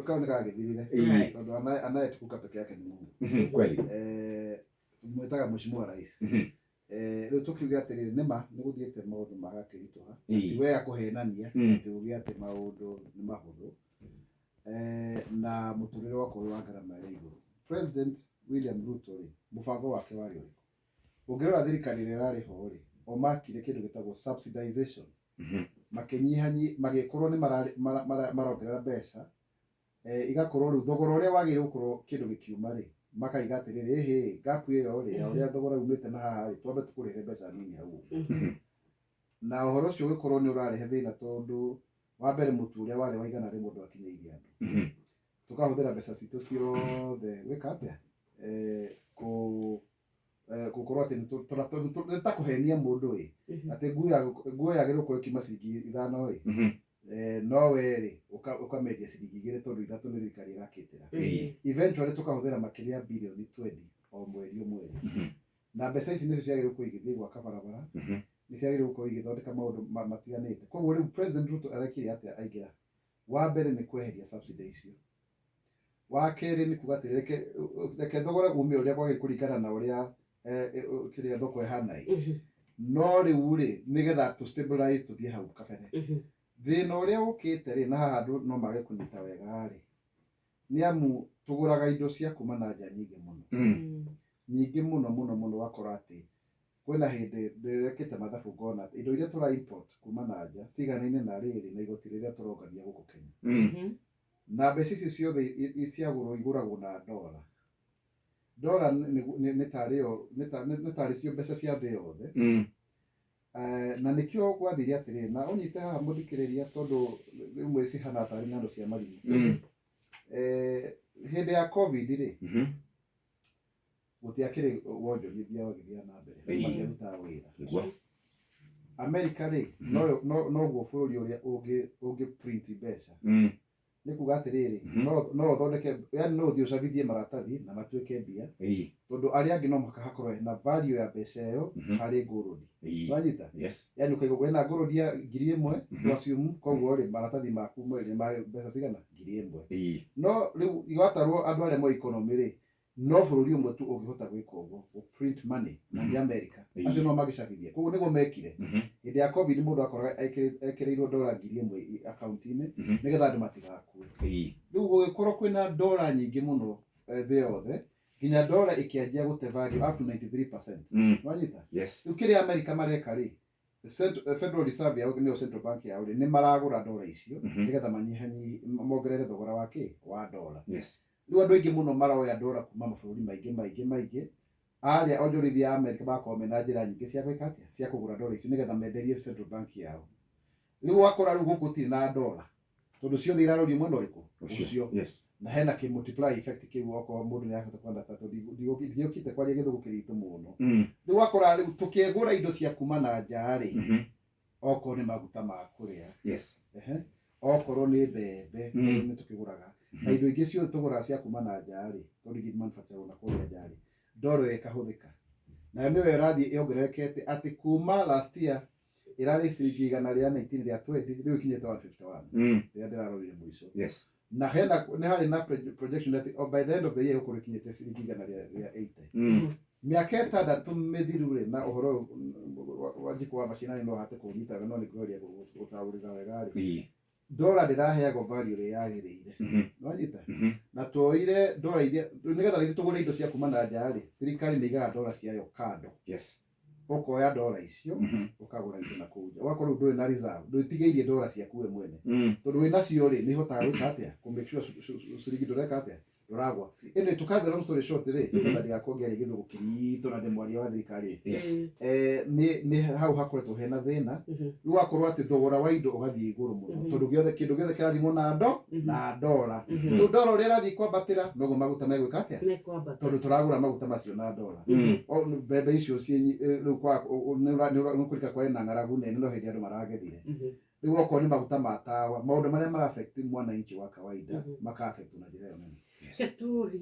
Kau nĩ gagĩthirire. Tondũ anayetukuka peke yake ni Mungu. Kweli. Mwĩtaga Mheshimiwa Rais. Rĩu tũkiuge atĩrĩrĩ, nĩma nĩ gũthiĩte maũndũ magakĩritũha. Ti wega kũhenania atĩ uge atĩ maũndũ nĩ mahũthũ. Na mũtũrĩre wakorwo wa ngarama ya igũrũ. President William Ruto rĩ, mũbango wake warĩ ũrĩkũ? Ũngĩrora thirikari ĩrĩa ĩrarĩ ho rĩ, o makire kĩndũ gĩtagwo subsidization. Makĩnyihanyi magĩkorwo nĩ marongerera mbeca, igakorwo rĩu thogora ũrĩa wagĩrĩirwo gũkorwo kĩndũ gĩkiuma rĩ, makaiga atĩrĩrĩ, ĩhĩ, gap ĩyo rĩ, ya ũrĩa thogora umĩte na haha rĩ, twambe tũkũrĩhe mbeca nini hau ũguo. Na ũhoro ũcio ũgĩkorwo nĩ ũrarehe thĩna tondũ wa mbere mũtu ũrĩa warĩ wa 100 ndwakinyĩirie andũ. Tũkahũthĩra mbeca citũ ciothe gwĩka atĩa? Gũkorwo atĩ nĩ ta kũhenia mũndũ ĩ, atĩ nguo yagĩrĩirwo gũkorwo ĩkiuma ciringi 5 ĩ, no we rĩ, ũkamĩendia ciringi 2 tondũ 3 nĩ thirikari ĩrakĩtĩra. Eventually tũkahũthĩra makĩria ya birioni 20 o mweri o mweri. Na mbeca ici nĩcio ciagĩrĩirwo gũkorwo igĩthiĩ gwaka barabara, nĩ ciagĩrĩirwo gũkorwo igĩthondeka maũndũ matiganĩte. Koguo rĩu President Ruto arekire atĩa aingĩra? Wa mbere nĩ kweheria subsidy icio. Wa kerĩ nĩ kuga atĩ reke thogora ume ũrĩa kwagĩrĩire kũringana na ũrĩa kĩrĩa thoko ĩhana ĩ. No rĩu rĩ, nĩgetha tũ stabilize tũthiĩ hau kabere. Thĩna ũrĩa ũkĩte rĩ, na haha andũ no mage kũnyita wega rĩ, nĩ amu tũgũraga indo cia kuma na nja nyingĩ mũno. Nyingĩ mũno mũno mũno, wakora atĩ kwĩna hĩndĩ ndĩrekĩte mathabu ngona atĩ indo iria tũra import kuma na nja ciganaine na rĩrĩ na igoti rĩrĩa tũrongania gũkũ Kenya. Na mbeca ici ciothe ciagũrwo igũragwo na ndora. Ndora nĩ tarĩ cio mbeca cia thĩ yothe. Na nĩkĩo gwathire atĩrĩrĩ, na ũnyite haha mũthikĩrĩria tondũ rĩmwe cihana tarĩ ng'ano cia marimũ. Hĩndĩ ya COVID rĩ, gũtiakĩrĩ wonjorithia wagĩthiaga na mbere, matiarutaga wĩra. America rĩ, noguo bũrũri ũrĩa ũngĩ print mbeca. Nĩ kuga atĩrĩrĩ, no ũthondeke, yani no ũthiĩ ũcabithie maratathi na matuĩke mbia, tondũ arĩa angĩ no mũhaka hakorwo hena value ya mbeca ĩyo harĩ gold. Wanyita? Yes. Yani ũkaigua wĩna gold ya 1000, to assume, koguo rĩ, maratathi maku nĩ ma mbeca cigana? 1000. No rĩu igatarwo andũ arĩa moĩ economy rĩ, no bũrũri ũmwe tu ũngĩhota gwĩka ũguo, gũ print money, na nĩ America. Acio no magĩcabithia. Koguo nĩguo mekire. Hĩndĩ ya COVID mũndũ akoraga ekĩrĩirwo ndora 1000 akaunti-inĩ, nĩgetha andũ matigakue. Rĩu gũgĩkorwo kwĩna ndora nyingĩ mũno thĩ yothe, nginya ndora ĩkĩanjia gũte value up to 93%. Wanyita? Yes. Rĩu kĩrĩa America mareka rĩ, Federal Reserve yao nĩyo central bank yao rĩ, nĩ maragũra ndora icio, nĩgetha mongerere thogora wa kĩ? Wa ndora. Rĩu andũ aingĩ mũno maroya ndora kuma mabũrũri maingĩ maingĩ maingĩ. Arĩa onjorithia a America magakorwo mena njĩra nyingĩ cia gwĩka atĩa? Cia kũgũra ndora icio nĩgetha menderie central bank yao. Rĩu wakora rĩu gũkũ gũtirĩ na ndora, tondũ ciothe irarorio mwena ũrĩkũ? Ũcio. Na hena kĩ multiply effect kĩu okorwo mũndũ nĩ arahota kũ understand, tondũ ndiũkĩte kwaria gĩthũngũ kĩritũ mũno. Rĩu wakora rĩu tũkĩgũra indo cia kuma na nja rĩ, okorwo nĩ maguta ma kũrĩa. Okorwo nĩ mbembe, tondũ nĩ tũkĩgũraga. Na indo ingĩ ciothe tũgũraga cia kuma na nja rĩ, tondũ ingĩ manufacture na kũrĩa nja rĩ, ndora ĩyo ĩkahũthĩka. Nayo nĩyo ĩrathiĩ yongererekete atĩ kuma last year ĩrarĩ ciringi igana rĩa nineteen rĩa twenty, rĩu ĩkinyĩte 151. Rĩrĩa ndĩrarorire mũico. Na hena, nĩ harĩ na projection atĩ by the end of the year ĩgũkorwo ĩkinyĩte ciringi igana rĩa 80. Mĩaka 6 mĩthiru rĩ, na ũhoro ũyũ wa njiko wa macinani no ahote kũũnyita wega, no nĩ ngũgeria gũtaũrĩra wega rĩ. Ndora ndĩraheagwo value ĩrĩa yagĩrĩire. Nĩwanyita? Na tuoire ndora iria, nĩgetha rĩngĩ tũgũre indo cia kuma na nja rĩ, thirikari nĩ ĩigaga ndora ciayo kando. Ũkoya ndora icio, ũkagũra indo na kũu nja. Ũgakorwo rĩu ndũrĩ na reserve, ndwĩtigĩirie ndora ciaku we mwene. Tondũ wĩ nacio rĩ, nĩ ihotaga gwĩka atĩa? Kũ make sure ciringi ndũreka atĩa? Ndũragwa. Anyway, to cut the long story short rĩ, nĩgetha ndigakorwo ngĩaria gĩthũngũ kĩritũ na ndĩ mwaria wa thirikari rĩ. Nĩ hau hakoretwo hena thĩna. Rĩu wakorwo atĩ thogora wa indo ũgathiĩ igũrũ mũno. Tondũ kĩndũ gĩothe kĩrathimwo na na ndora. Rĩu ndora ũrĩa ĩrathiĩ kwambatĩra, noguo maguta megwĩka atĩa? Mekwambata. Tondũ tũragũra maguta macio na ndora. Mbembe icio ciĩ rĩu kwa, nĩ ũkũrika kwarĩ na ng'aragu nene no hĩndĩ andũ maragethire. Rĩu okorwo nĩ maguta ma tawa, maũndũ marĩa mara affect mwananchi wa kawaida, maka affect na njĩra ĩyo nene. Keturie.